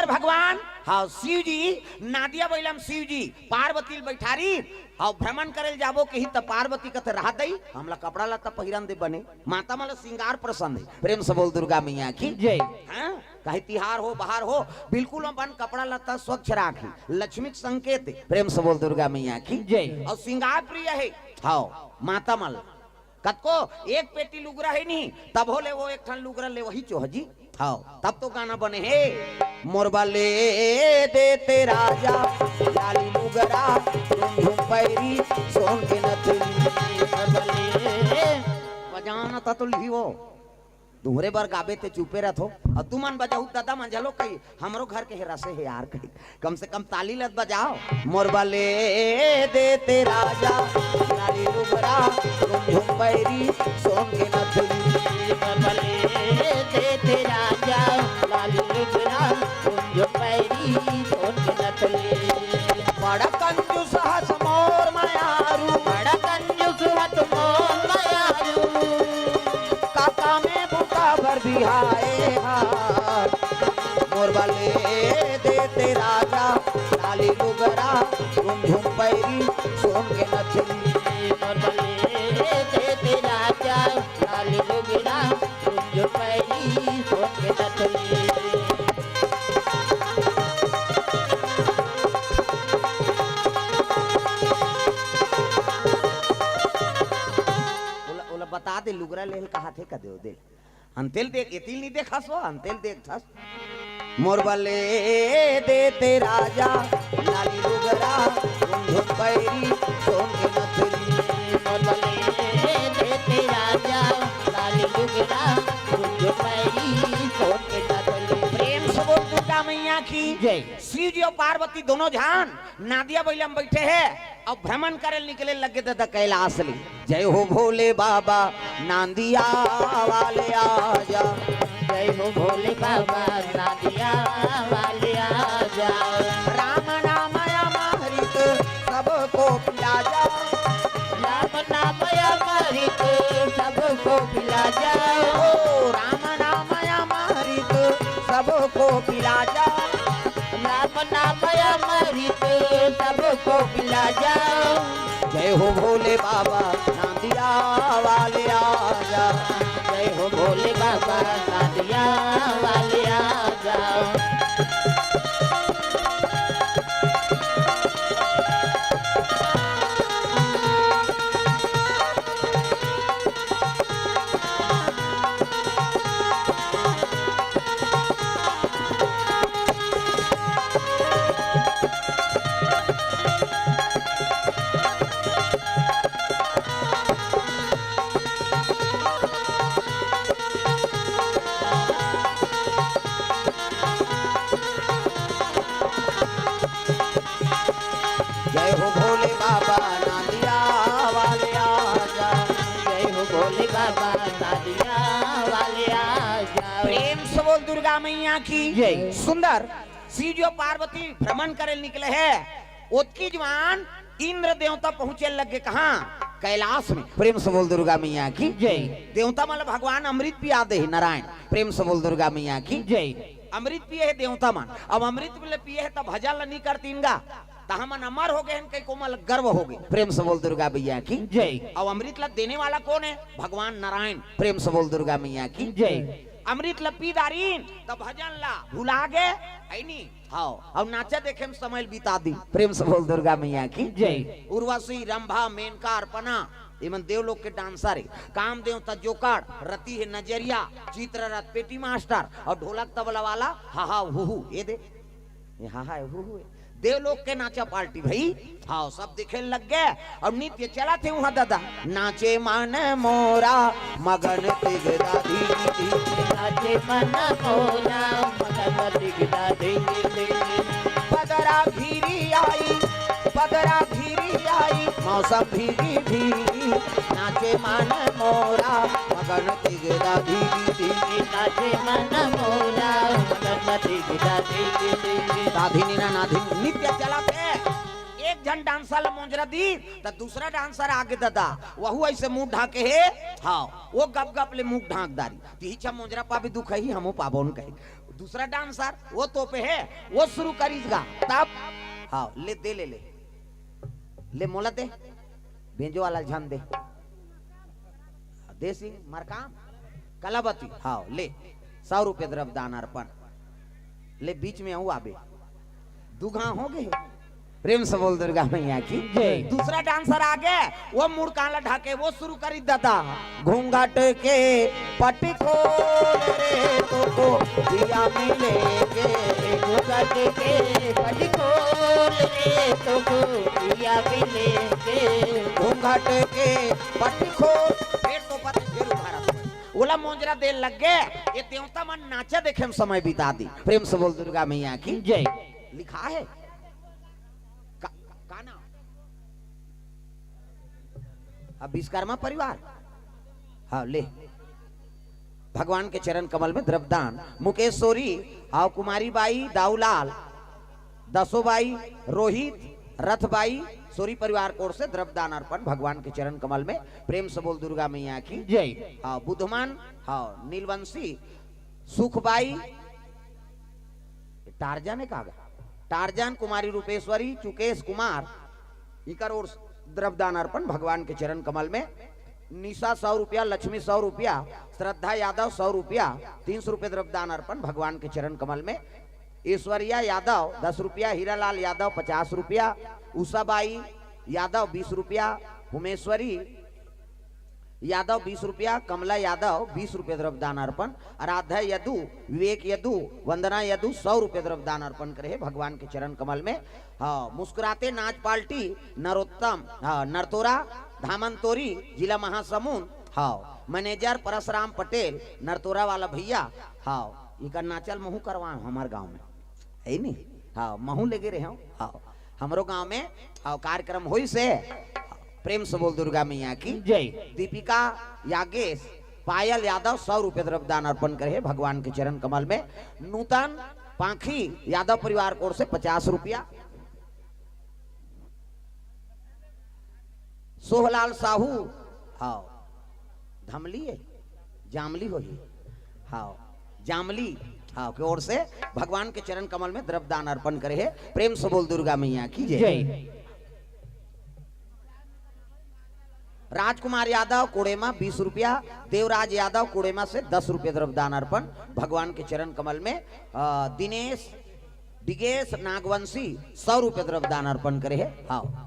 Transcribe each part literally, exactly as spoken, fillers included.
भगवान, हाँ, शिव जी, नादिया बइला म शिव जी, पार्वती ल बइठारी, हाँ, भ्रमण करे ल जाबो कही त पार्वती कथे, "रहा दई, हमला कपड़ा लत्ता पहिरन दे बने, माता मन ल सिंगार पसंद हे।" प्रेम से बोल दुर्गा मैया की। जय। हाँ, कहे तिहार हो, बहार हो, बिल्कुल अपन कपड़ा लत्ता स्वच्छ राखी, लक्ष्मी के संकेत हे। प्रेम से बोल दुर्गा मैया की। जय। अउ सिंगार प्रिय हे, हाँ, माता मन ल कतको एक पेटी लुगरा हे नहीं, तभो ले वो एक ठन लुगरा ले वही चोहजी। हाँ, तब तो गाना बने हे। मोर बले देते राजा, लाली लुगरा, झुम झुम पैरी, सोन के नथुली। मोर बले बजाना त तो लिही वो। तुहरे बर गाबे ते चुपे रथो। अउ तुमन बजाहू दादा मन झलो कही, हमरो घर के हे रसे हे यार कही। कम से कम ताली लत बजाओ। मोर बले देते राजा, लाली लुगरा, झुम झुम पैरी, सोन के नथुली। मोर बले देते राजा, लाली लुगरा, झुम झुम पैरी, सोन के नथुली। बड़ा कंजूस हस मोर मयारू, बड़ा कंजूस हस मोर मयारू। काका में बुता बर बिहाए हा। मोर बले देते राजा, लाली लुगरा, झुम झुम पैरी, सोन के नथुली। मोर बले देते राजा, लाली लुगरा, झुम झुम पैरी, सोन के नथुली। ओला, ओला बता दे, लुगरा लेहल कहा थे, कह दे, दे। अंतेल देख, एतिल नहीं देखा सो, अंतेल देख थस। मोर बले देते राजा, लाली लुगरा, झुम झुम पैरी, सोन के नथुली। मोर बले देते राजा, लाली लुगरा, झुम झुम पैरी, सोन के नथुली। प्रेम से बोल दुर्गा मैया की। जय। शिव जी अउ पार्वती दोनों झन नादिया बइला म बइठे हे अउ भ्रमण करे ल निकले लगे दादा कैलाश ले। जय हो भोले बाबा नांदिया वाले आजा। जय हो भोले बाबा नांदिया वाले आजा। राम नाम अमृत सबको पिला जा। राम नाम अमृत सबको पिला जा। ओ राम नाम अमृत सबको पिला जा। राम नाम अमृत सबको पिला जा। जय हो भोले बाबा नांदिया वाले आजा। जय हो भोले बाबा नांदिया वाले आजा। जय हो भोले बाबा नांदिया वाले आजा। जय हो भोले बाबा नांदिया वाले आजा। प्रेम से बोल दुर्गा मैया की। जय। सुंदर शिव जी अउ पार्वती भ्रमण करे निकले हे। ओतकी जुवार इंद्र देवता पहुंचे लगे कहां? कैलाश में। प्रेम से बोल दुर्गा मैया की। जय। देवता मतलब भगवान अमृत पिया दे हे नारायण। प्रेम से बोल दुर्गा मैया की। जय। अमृत पिए हे देवता मन। अब अमृत ल पिए हे त भजन ल नहीं करतीन गा, त हमन अमर हो गए हन कहिके ओमन ल गर्व हो गए। प्रेम से बोल दुर्गा मैया की। जय। अब अमृत ल देने वाला कोन हे? भगवान नारायण। प्रेम से बोल दुर्गा मैया की। जय। अमृत ल पी डारिन त भजन ल भुला गे, है नी? हाँ, अउ नाचा देखे म समय ल बिता दी। प्रेम से बोल दुर्गा मैया की। जय। उर्वशी, रंभा, मेनका, अर्पणा, एमन देवलोक के डांसर हे। कामदेव त जोकड़, रति हे नजरिया, चित्ररथ पेटी मास्टर अउ ढोलक तबला वाला हा हा हू हू, ए दे, ए हा हा हू हू, ए। देवलोक के नाचा पार्टी भई। हाँ, सब देखे लग गे अउ नृत्य चलत हे उहां दादा। नाचे मन मोरा मगन तिगदा धी। नाचे मन मोरा मगन तिगदा धी। पदरा घिरी आई, पदरा घिरी आई, मौसम भीगी भीगी। नाचे मन मोरा मगन तिगदा भीगी भीगी। नाचे मन मोरा मगन तिगदा भीगी भीगी। दाधिनी ना नाधिनी नृत्य चलत हे। एक झन डांसर ल मोजरा दी त दूसरा डांसर आगे दादा, वहू ऐसे मुंह ढांके हे। हाँ, वो गप गप ले मुंह ढांक डारी। तिही छा मोजरा पाबे दुख ही, हमू पाबो न कहे। दूसरा डांसर वो तो पे है, वो शुरू करिस गा। तब हाँ, ले दे, ले ले, ले मोला दे, बेंजो वाला झन दे, दे सिंह मरकाम कलावती। हाँ, ले, सौ रुपये द्रव्य दान अर्पण। ले, बीच में आऊ आबे, दू घाव हो गए। प्रेम से बोल दुर्गा मैया की जय। दूसरा डांसर आ गए, वो मुड़ काला ढाके, वो शुरू करी दादा। घूंघट के पट खोल रे, तो को दिया मिलेंगे। घूंघट के पट खोल रे, तो को दिया मिलेंगे। घूंघट के पट खोल, फिर तो पति फिर उभारा। ओला मोजरा दे लग गए, ये देवता मन नाचा देखे में समय बिता दी। प्रेम से बोल दुर्गा मैया की जय। लिखा है का, का नाम? अब विश्वकर्मा परिवार। हाँ, ले, भगवान के चरण कमल में द्रव्यदान। मुकेश्वरी, हाँ, कुमारी बाई, दाऊलाल, दसो बाई, रोहित, रथ बाई, सोरी परिवार की ओर से द्रव्यदान अर्पण भगवान के चरण कमल में। प्रेम से बोल दुर्गा मैया की जय। हाँ, बुधमान, हाँ, नीलवंशी, सुखबाई, टारजन है का? टारजन, कुमारी रूपेश्वरी, चुकेश कुमार, इकर ओर द्रव्यदान अर्पण भगवान के चरण कमल में। निशा सौ रुपया, लक्ष्मी सौ रुपया, श्रद्धा यादव सौ रुपया, तीन सौ रुपये द्रव्यदान अर्पण भगवान के चरण कमल में। ऐश्वर्या यादव दस रुपया, हीरालाल यादव पचास रुपया, उषाबाई यादव बीस रुपया, उमेश्वरी यादव बीस रुपया, कमला यादव बीस रुपये द्रव्यदान अर्पण, आराध्या यदु, विवेक यदु, वंदना यदु सौ रुपये द्रव्यदान अर्पण करे हे भगवान के चरण कमल में। हाँ, मुस्कुराते नाच पार्टी, नरोत्तम, हाँ, नरतोरा, धामनतोरी, जिला महासमुंद। हाँ, मैनेजर परसराम पटेल, नरतोरा वाला भैया। हाँ, इकर नाचल महू करवाए हमार गांव में, है नी? हाँ, महू लेगे रहे हो। हाँ, हमरो गांव में, हाँ, कार्यक्रम होई से। प्रेम से बोल दुर्गा मैया की जय। दीपिका यागेश, पायल यादव सौ रुपये द्रव्यदान अर्पण करे हे भगवान के चरण कमल में। नूतन पाखी यादव परिवार की ओर से पचास रुपया। सोहलाल साहू, हाँ, धमली है, जामली होही, हाँ, जामली, हाँ, की ओर से भगवान के चरण कमल में द्रव्यदान अर्पण करे हे। प्रेम से बोल दुर्गा मैया की जय। जय। राजकुमार यादव कोड़ेमा बीस रुपया, देवराज यादव कोड़ेमा से दस रुपये द्रव्यदान अर्पण भगवान के चरण कमल में। अ, दिनेश, दिगेश नागवंशी सौ रुपये द्रव्यदान अर्पण करे हे। हाँ,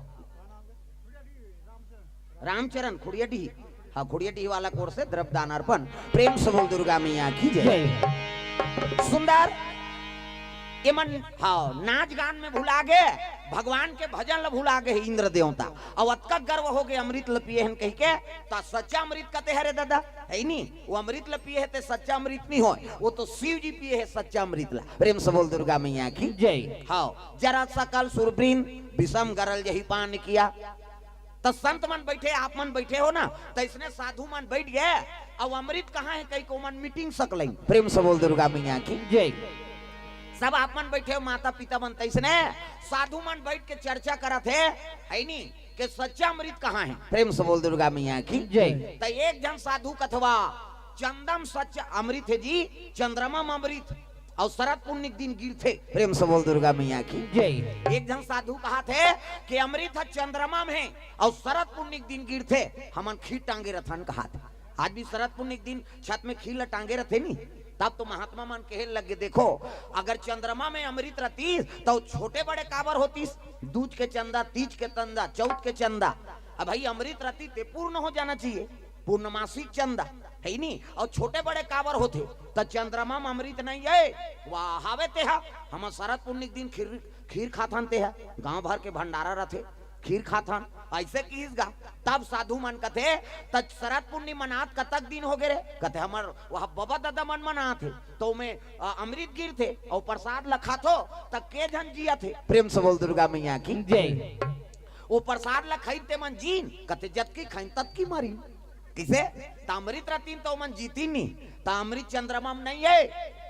रामचरण खुड़ियाडीह, हाँ, खुड़ियाडीह वाला की ओर से द्रव्यदान अर्पण। प्रेम से बोल दुर्गा मैया की जय। जय। सुंदर, ये मन, हाँ, नाच गान में भुला गे, भगवान के भजन ल भुला गे हे इंद्र देवता। अउ अतका गर्व हो गे, अमृत ल पिए हन कहि के, त सच्चा अमृत कते हरे दादा, है नी? वो अमृत ल पिए हे ते सच्चा अमृत नहीं होय, वो तो शिव जी पिए हे सच्चा अमृत ला। प्रेम से बोल दुर्गा मैया की जय। हाँ, जरा सकल सुरब्रीन विषम गरल जही पान किया। त संत मन बैठे, आप मन बैठे हो ना, त इसने साधु मन बैठ गए, अब अमृत कहाँ है कहि को मन मीटिंग सकलई। प्रेम से बोल दुर्गा मैया की जय। सब आप मन बैठे हो, माता पिता मन, तैसने साधु मन बैठ के चर्चा करत हे, है नी, के सच्चा अमृत कहाँ है। प्रेम से बोल दुर्गा मैया की जय। त एक झन साधु कथवा, चंदम सच्चा अमृत है जी, चंद्रमा म अमृत, अउ शरद पुन्नी के दिन गिरथे। प्रेम से बोल दुर्गा मैया की जय। एक झन साधु कहा थे कि अमृत ह चंद्रमा में है अउ शरद पुन्नी के दिन गिरथे, हमन खीर टांगे रथन कहा थे। आज भी शरद पुन्नी के दिन छत में खीर ल टांगे रथे नी, तब तो महात्मा मन कहे लगे, देखो, अगर चंद्रमा में अमृत रहतीस, तो छोटे बड़े काबर होतीस? दूज के चंदा, तीज के चंदा, चौथ के चंदा। अब भाई, अमृत रहती ते पूर्ण हो जाना चाहिए, पूर्णमासिक चंदा, है नी? अउ छोटे बड़े काबर होथे? त चंद्रमा में अमृत नहीं है, वाह, हावे ते हा। हम शरद पुन्नी के दिन खीर, खीर खाथन ते हा, गांव भर के भंडारा रथे, खीर खाथन, ऐसे किहिस गा। तब साधु मन कथे, "त शरद पुन्नी मनात कतक दिन हो गे रे?" कथे, "हमर वह बबा ददा मन मनात हे, तो में, अ, अमृत गिरथे अउ प्रसाद ल खाथो, त के झन जियत हे?" प्रेम से बोल दुर्गा मैया की जय। वो प्रसाद ल खाइन ते मन जीन, कथे, "जतकी खाइन ततकी मरीन।" किसे? त अमृत रतिन तो मन जीतिन नी, त अमृत चंद्रमा में नहीं है।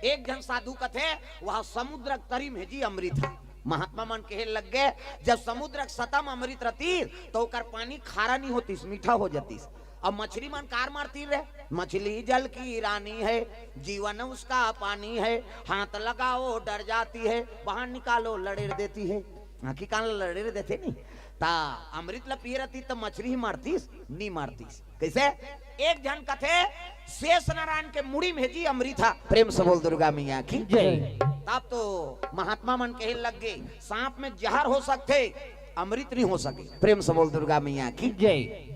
एक झन साधु कथे, "वह समुद्र के तरी में जी अमृत है।" महात्मा मन कहे लग गए, "जब समुद्र के सतह में अमृत रहतीस, तो ओकर पानी खारा नहीं होतीस, मीठा हो जातीस। अब मछली मन कार मारती रे, मछली जल की रानी है, जीवन उसका पानी है, हाथ लगाओ डर जाती है, बाहर निकालो लड़ेर देती है। आंखी कान लड़ेर देथे नहीं। ता अमृत ल पिए रहती त मछली ही मारतीस, नी मारतीस। कैसे? एक झन कथे शेष नारायण के मुड़ी में जी अमृत हा। प्रेम से बोल दुर्गा मैया की। जय। तब तो महात्मा मन कहे लग गए, सांप में जहर हो सकथे, अमृत नहीं हो सके। प्रेम से बोल दुर्गा मैया की। जय।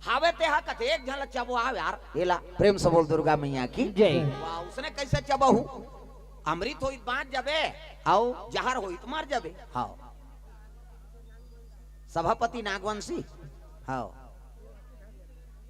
हावे तेहा कथे एक झन ल चबो आव यार, एला। प्रेम से बोल दुर्गा मैया की। जय। वाह, उसने कैसे चबहू? अमृत होई त बांच जाबे, आओ जहर होई त मर जाबे। हाँ, सभापति नागवंशी। हाँ,